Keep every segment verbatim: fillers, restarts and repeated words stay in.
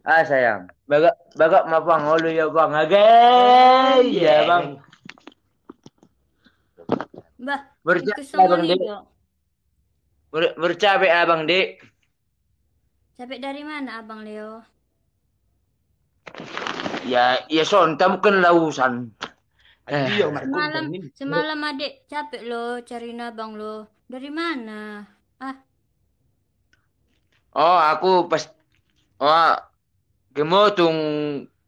Ah, sayang. Bagak, bagak ma, Bang, olo ya, Bang. Agai, ya, Bang. Bah, murca, Bang, dek. Mur-, murca be, Abang, dek. Capek dari mana, Abang Leo? Ya, ya, sonta mungkin lausan. Semalam, semalam adek capek lo cari abang lo. Dari mana? Ah. Oh, aku pas, oh, gemotung.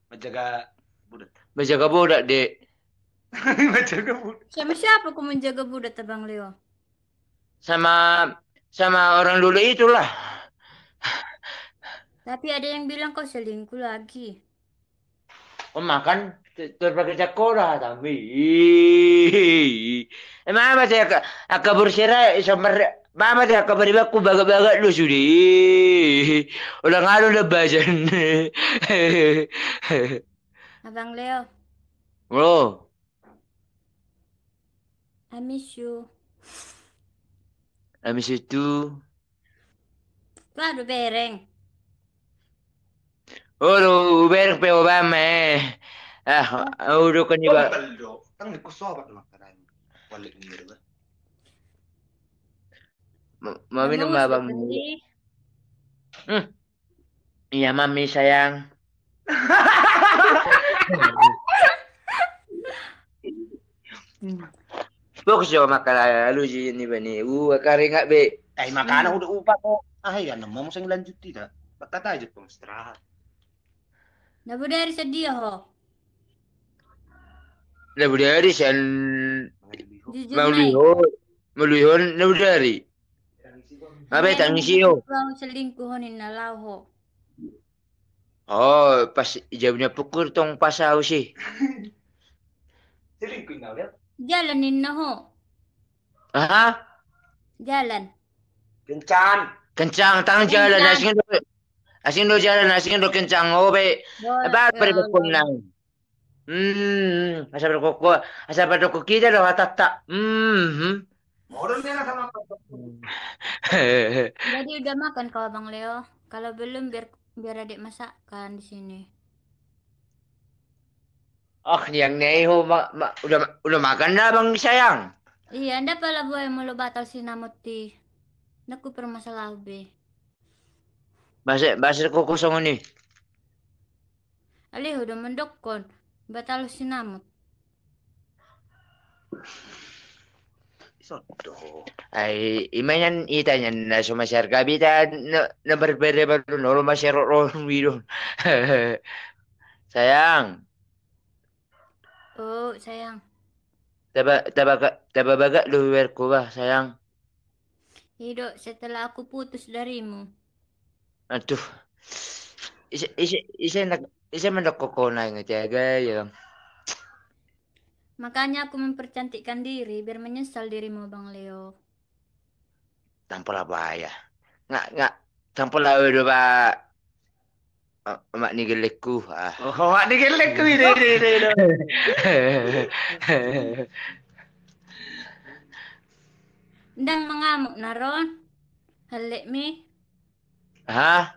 Menjaga budak. Menjaga budak, dek. Menjaga budak. Sama siapa kau menjaga budak, Abang Leo? Sama, sama orang dulu itulah. Tapi ada yang bilang kau selingkuh lagi. Kau makan ter-, terpakai cakora tambi. Emang apa saya ka-, angka bersera, sama, mama dia angka beribaku bagak-bagak lu sudah. Ulang anu lebajan. Abang Leo. Oh. I miss you. I miss you too. Waduh, bereng. Waduh, bereng pe obama, eh. Ah, udah kan juga. Tang di kusobat makanan. Balik ni, gitu, bah. Ma-, mau minum apa? Hmm. Iya, Mami sayang. Fokus jo makan alusi ni bani. Uh, karingat be. Eh, makanan udah upat kok. Ah, iya, nemu mau sing lanjut tidak. Kata aja pengistirahat. Na bodari sadia ho. Na bodari sian Maluihon. Maluihon na bodari. Abe tangisi ho. Selingkuh ho ninna laho. Oh, pas jam na pukul tong pas au si. Selingkuh ninna ho. Jalan ninna ho. Aha? Jalan. Kencang. Kencang tang jalan asing do. Asing do jalan, asing do kencang ho be. Ba pada pukul enam. Hmm, asa berkoko, asa berkoko kita do hatata. Hmm. Jadi udah makan kau, Abang Leo? Kalau belum, biar, biar adek masakkan di sini. Oh, yang nei ho ma-, ma-, udah, udah makan dah, Bang sayang? Iya, nda pala buai molo batal sinamot i. Nda ku permasalah be. Base, base koko songon i. Alai ho do mandokkon batal sinamot. Ai ima nian ita nian na so masiar gabe ita na, na berbere baru nolo masiar ro ro widon. Sayang. Oh, sayang. Taba, taba, taba bagak do berko bah, sayang. Ido, setelah aku putus darimu. Aduh. Ise, ise, ise nak, ise mandok koko na ingat ya gaya. Makanya aku mempercantikkan diri biar menyesal dirimu, Bang Leo. Tampol apa ya? Nggak, nggak. Tampol apa do, Pak? Mak ni gelekku. Ah. Oh, mak ni gelekku ini, ini, ini, ini. Ndang mangamuk naron. Halek mi. Hah?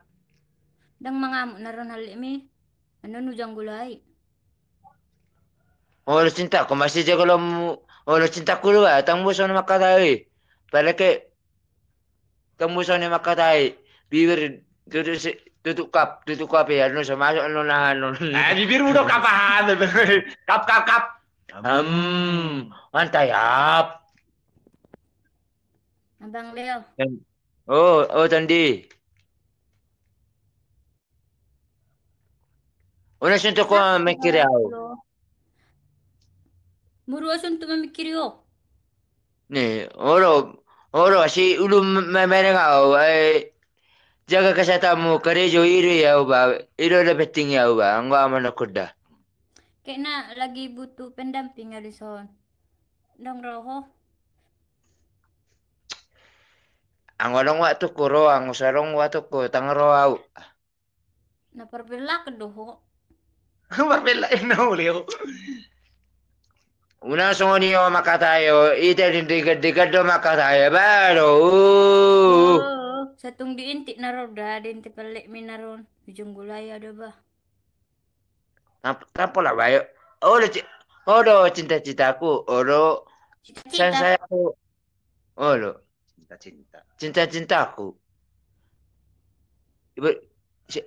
Ndang mangamuk naron halek mi. Anu nujang gulai. Olo cintaku masih jago lomu. Olo cintaku dua tang musuh ni makatai. Paleke tang musuh ni makatai. Bibir tutu si, tutu kap, tutu kap ya. Anu so masuk anu nahan. Ah, bibir udah kapahan. Kap, kap, kap. Hmm, mantap. Abang Leo. Oh, oh tandi. Ona suntuk ko mikiri au. Muru asun tu mamikiri o. Ni, olo, olo, si ulu memereng au, ai jaga kesehatanmu, karejo ido ya au ba, ido da penting ya au ba, anggo aman aku da. Kena lagi butuh pendamping ya di son. Dong roho. Anggo adong waktuku ro, anggo so adong waktuku tang ro au. Na parpellak do ho. Parpellak eno Leo. Una songon i o makatai o, ita di degan-degan do makatai o, baru. Satung diintik naron da, diintik pellek mi naron. Ujung gulai ada bah. Tampo lah bayo. Olo, olo cinta-cintaku, olo. Cita-cita. Sayang-sayangku. Olo. Cinta-cinta. Cinta-cintaku.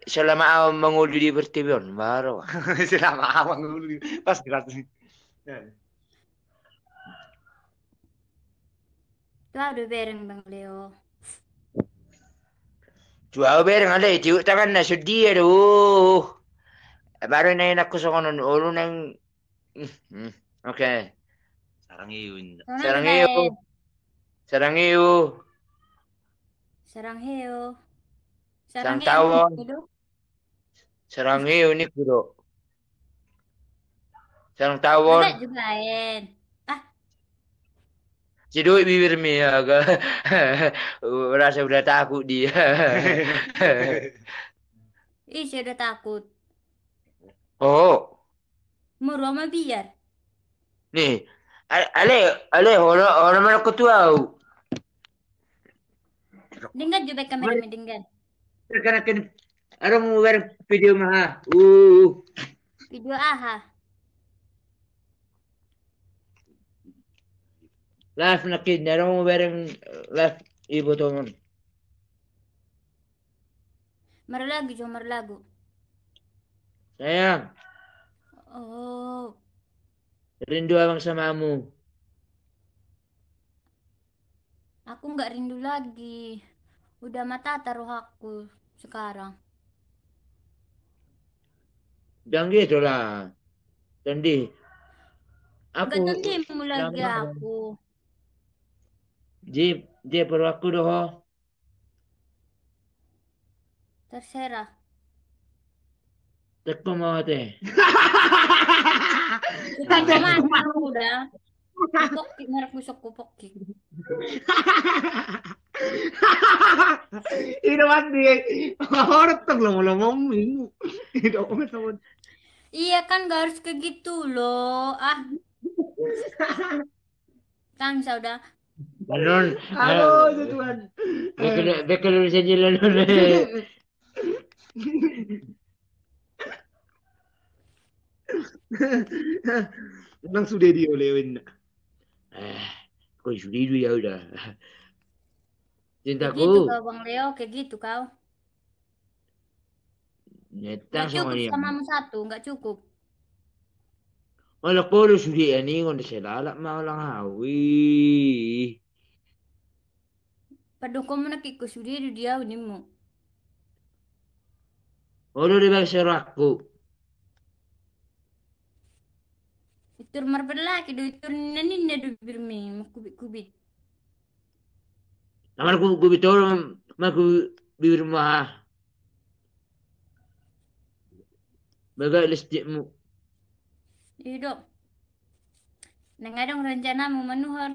Selama au mangolu di pertiwi on, baru. Selama au mangolu di, pasti, pasti. Tu au do bereng Bang Leo. Tu au bereng ale, tiuk tangan na sudia do. Baru na enak ku songonon olu nang. Oke. Sarang iu. Sarang iu. Sarang iu. Sarang iu. Sarang tawon. Sarang iu ni kudo. Sarang tawon. Ada juga en. Ah. Sidoi bibirmi ya. Rasa udah takut dia. Ih, saya udah takut. Oh. Murua ma biar. Ni. Ale, ale, ora, ora mana ketua au. Denggan juga kamera mi denggan. Karena kan ada mau bareng video mah. Uh. Video aha? Live nakin, ada mau bareng live ibu teman. Marlagu jo marlagu. Sayang. Oh. Rindu abang samamu. Aku nggak rindu lagi. Udah matata rohaku sekarang. Jangan gitu lah. Tandi. Aku nggak tandi mu lagi aku. Jip, jip rohaku doho. Terserah. Teko mau te. Teko mau udah. Pokki merek busuk ku pokki. Ino mandi. Horot tong lomo-lomo minggu. Ino teman. Iya kan gak harus kayak gitu loh. Ah. Tang sauda. Balon. Halo, Tuan. Bekel bekel bisa jalan. Nang sude dia oleh win. Eh, kau sude dia udah. Cintaku. Kayak gitu kau Bang Leo, kayak gitu kau. Nggak cukup sama satu, nggak cukup. Olo kolo sude ani ngon selalak ma olang hawi. Padokon mu nakiko sude do dia unimmu. Olo de bang serakku. Itur marbelaki do itur ninna ninna do birmi makubit-kubit. Amar ku gubitoro ma ku bibirmu aha. Baga listipmu. Ido. Nang adong rencanamu manuhor.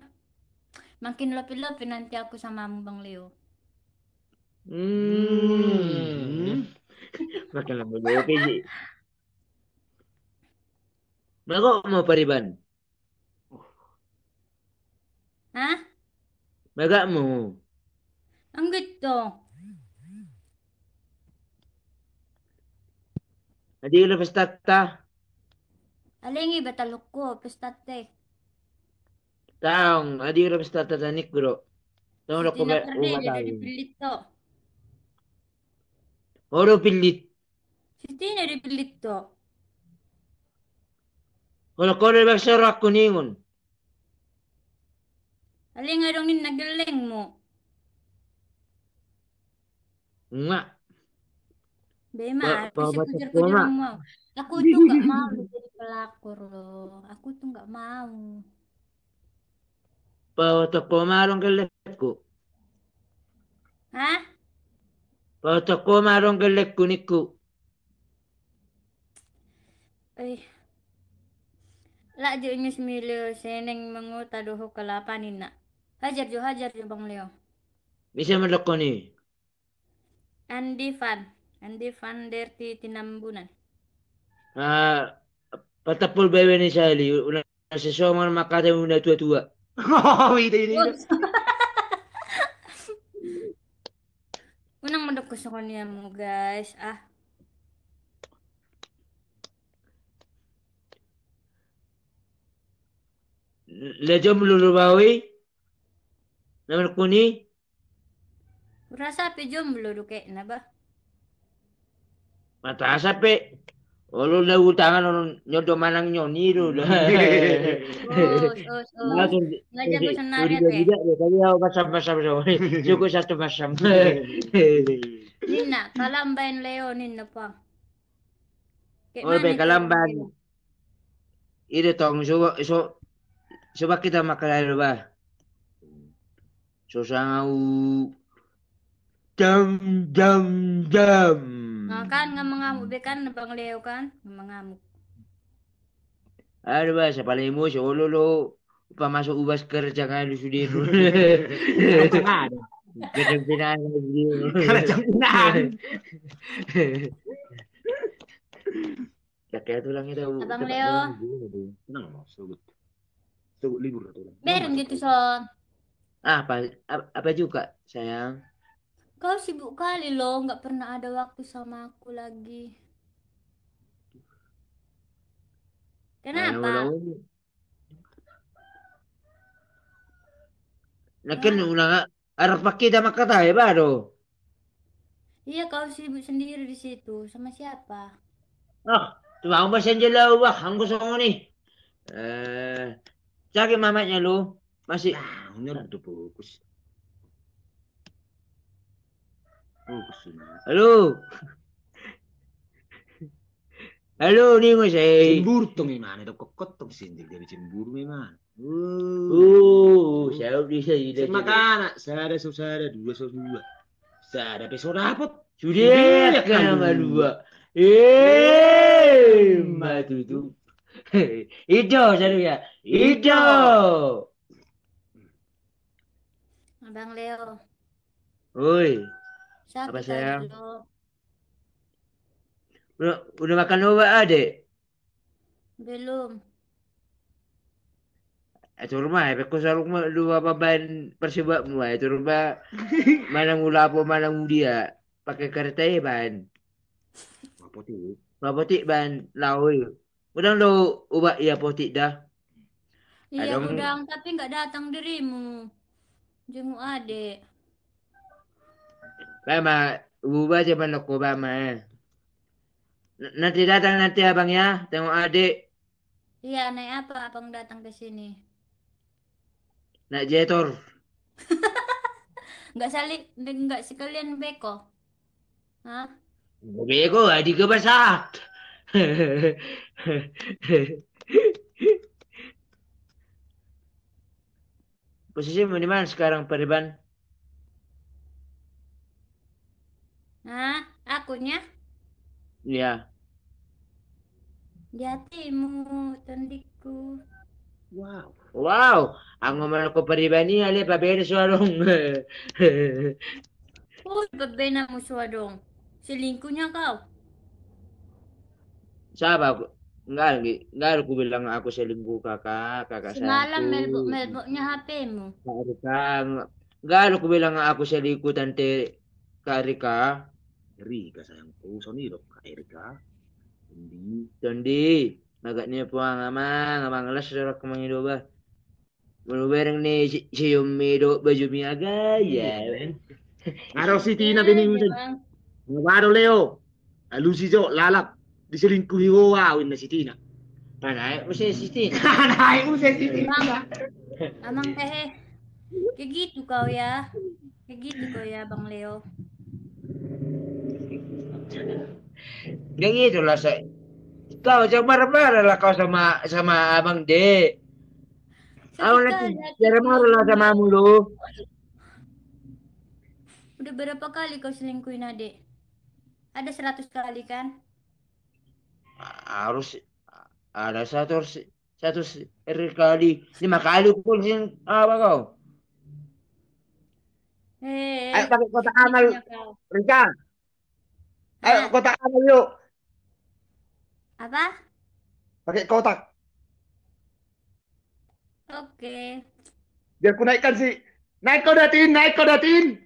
Makin lopi-lopi nanti aku samamu Bang Leo. Hmm. Makin lopi-lopi. Baga mau pariban. Hah? Bagakmu. Anggit to. Adi udah pesta ta. Alengi batalokko pesta te. Taong, adi udah pesta ta tanik bro. Taong udah kobe udah tahu. Pilih to. Oro pilih. Sitine dipillit to. Kolo-kolo bang soro aku ningun. Aling adong ninna gellengmu. Enggak. Bema, aku itu nggak mau jadi pelakor loh. Aku tuh nggak mau. Paoto ko ma adong gellengku. Hah? Paoto ko ma adong gellengku ningku. Eh. Lak jo ingus milio seneng mangota doho kalapan inna. Hajar jo hajar jo bang Leo. Bisa mandokoni. Andi Fan, Andi Fan Derti Tinambunan. Ah, patapul bebe ni sali, ulang sesongon makate muna tua-tua. Oh, ide ide. Unang mendok kesongonianmu guys, ah. Lah jomblo do ba ho i? Na manungkun i? Rasa pe jomblo do kekna ba. Mata asa pe. Olo na utangan on nyodo manang nyoni do. Os, os, os. Nga jago sonari ate. Tadi au masam-masam so. Cukup satu masam. Ninna, kalamban Leo ninna pang. Oh, be kalamban. Ida tong so, so, so ba kita makan air ba. So sangau. Jam, jam, jam. Nah, kan nga mangamuk be kan Bang Leo kan, nga mangamuk. Aduh ba, siapa lemo, si olo lo, pamasuk ubas kerja kan lu sudir. Kerja pinang. Kerja pinang. Pakai tulang itu. Abang Leo. Tenang, Mas. Sogut. Sogut libur tulang. Bereng gitu, Son. Apa, apa juga, sayang? Kau sibuk kali loh, nggak pernah ada waktu sama aku lagi. Kenapa? Nah, kan ulang arah pakai sama kata ya, baru. Iya, kau sibuk sendiri di situ. Sama siapa? Ah, cuma aku masih anjela wah, anggo songon i. Eh, cari mamanya lu. Masih. Nah, ini udah fokus. Fokus ini. Halo. Halo, ni mas eh. Cemburu tong i mana, dok kokot tong sindir jadi cemburu memang. Uh, saya bisa ide. Makana sada so sada, dua so dua. Sada pe so dapot. Sudah kan sama dua. Eh, matutu. Ido, saru ya. Ido. Abang Leo. Oi. Apa sayang? Udah, udah makan obat, Adek? Belum. Atur ma, epek ko sarung ma dua baban persibuakmu, atur ma manang ulapo manang udia pakai kereta e ban. Apotik. Apotik ban laoi. Udang do ubat ia apotik dah. Iya, udang, tapi nggak datang dirimu. Jenguk Adek. Bama, uba aja manoko bama. Nanti datang nanti abang ya, tengok adik. Iya, naik apa abang datang ke sini? Naik jetor. Nggak sali, nggak sekalian beko? Hah? Beko, adik ke basah. Posisimu di mana sekarang, Pariban? Hah? Akunya? Iya. Di hatimu, tondikku. Wow. Wow. Anggo manoko Pariban i ale pabere so adong. Oh, pabere namu so adong. Selingkuhnya kau. Siapa aku? Enggak lagi, enggak ada ku bilang aku selingkuh kakak, kakak sayangku. Semalam melbok-melboknya H P-mu. Kak Rika, enggak ada ku bilang aku selingkuh tante Kak Rika. Rika sayangku, soni dok Kak Rika. Tondi, tondi, magak ni puang amang, amang las dorang kemangi doba. Molo bereng ni si Yomi do baju mi agaya. Aro si Tina bini musen. Baru Leo. Alusi jo lalap diselingkuhi ho au inna si Tina. Panae muse si Tina. Panae muse si Tina. Amang tehe. Kayak gitu kau ya. Kayak gitu kau ya Bang Leo. Kayak gitu lah saya. Kau jangan marah-marah lah kau sama sama abang dek. Au nanti biar malu lah sama mulu. Udah berapa kali kau selingkuhin adek? Ada seratus kali kan? Harus ada satu harus satu hari kali lima kali pun sih apa kau? Eh, ayo pakai kotak amal, Rika. Ayo kotak amal yuk. Apa? Pakai kotak. Oke. Biar ku naikkan si. Naik kau datin, naik kau datin.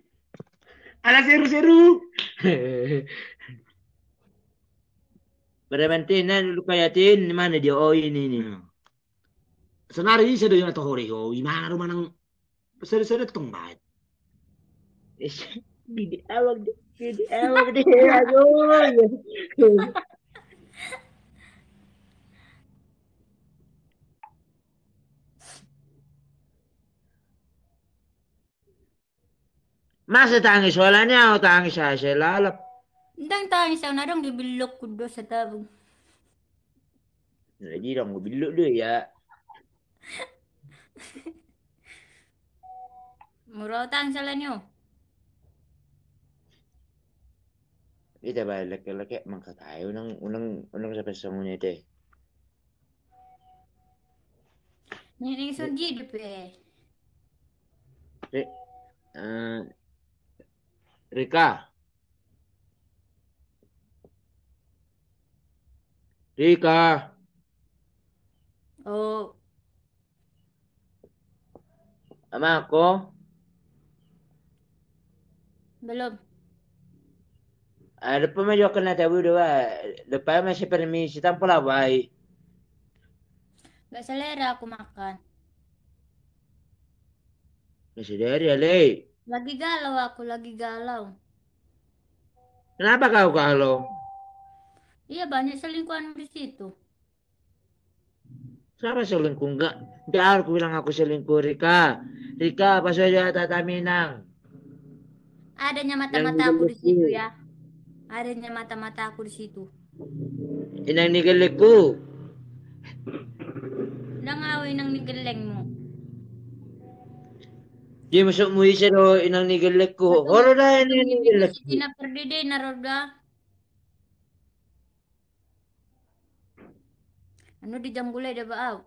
Ada seru-seru. Pada mantina dulu kayatin mana dia oh ini nih. Sonari ise do na tohori ho, imana do manang sada-sada tong baen. Gede awak de, gede awak de. Aduh, ya. Masa tangis, soalnya au tangis asa lalap. Ndang tangis au, na dong di billokku do satabung. Jadi dong billok do ya. Mura au tangis ala nyo. Ita ba leke-leke mangkatai unang, unang, unang sampai songune te. Ini songgi depe. Ri-, eh, Rika. Rika. Oh. Amangko. Belum. Ah, depa ma jokkan na tabu do ba. Depa ma si permisi tampol abai. Gak selera aku makan. Gak selera ale. Lagi galau aku, lagi galau. Kenapa kau galau? Iya, banyak selingkuhan di situ. Siapa selingkuh? Enggak, enggak, aku bilang aku selingkuh, Rika. Rika, pas aja tata minang. Adanya mata-mataku di situ ya. Adanya mata-mataku di situ. Inang ni gellengku. Ndang au inang ni gellengmu. Dia masuk mu ise do inang ni gellengku. Holo da inang ni gellengku. Siti na perdede na roda. Anu di janggulai da ba au.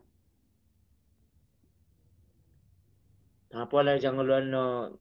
Apa lah janggulai no